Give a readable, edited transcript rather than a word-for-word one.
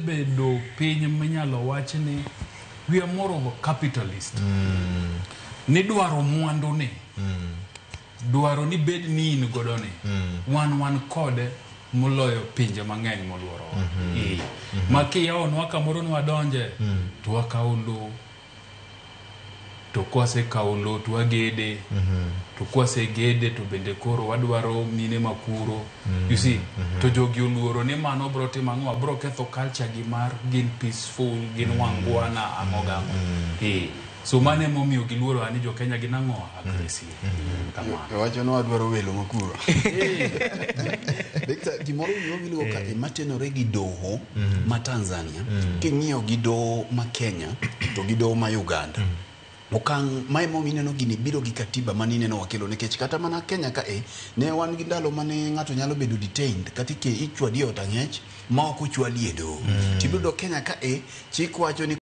Bedo piny minyalo wach ni we are more of a capitalist. Nidwaro mwandu ni. Dwaro ni bed ni in godo ni. Wan kode moloyo pinje mang'eny moluorowa. Ma kiyawonwa kamoro ni wadonje to wakawo lowo. To kwasekawo lowo to wagede. To kwasegede to bende koro wadwaro mine makuro. You see, to jogi oluoro ni mano bro timo ang'o? Bro ketho culture gi mar gin peaceful, gin wangwana, ang'o gang'o. So mano emomiyo giluoro ani jo Kenya gin ang'o? Aggressive. Kamano. Wacho ni wadwaro welo makuro. Victor, gimoro wiwa wilgo ka ematenore gi doho ma Tanzania king'iyo gi doho ma Kenya to gi doho ma Uganda. Okang' ma emomiyo ineno gini biro gi katiba mane ineno wakelo nikech kata mana Kenya ka e ne wan gi ndalo mane ng'ato nyalo bedo detained kata ichwadi e ot ang'ech ma ok ochwali e doho. Tibiro yudo Kenya ka e chik wacho ni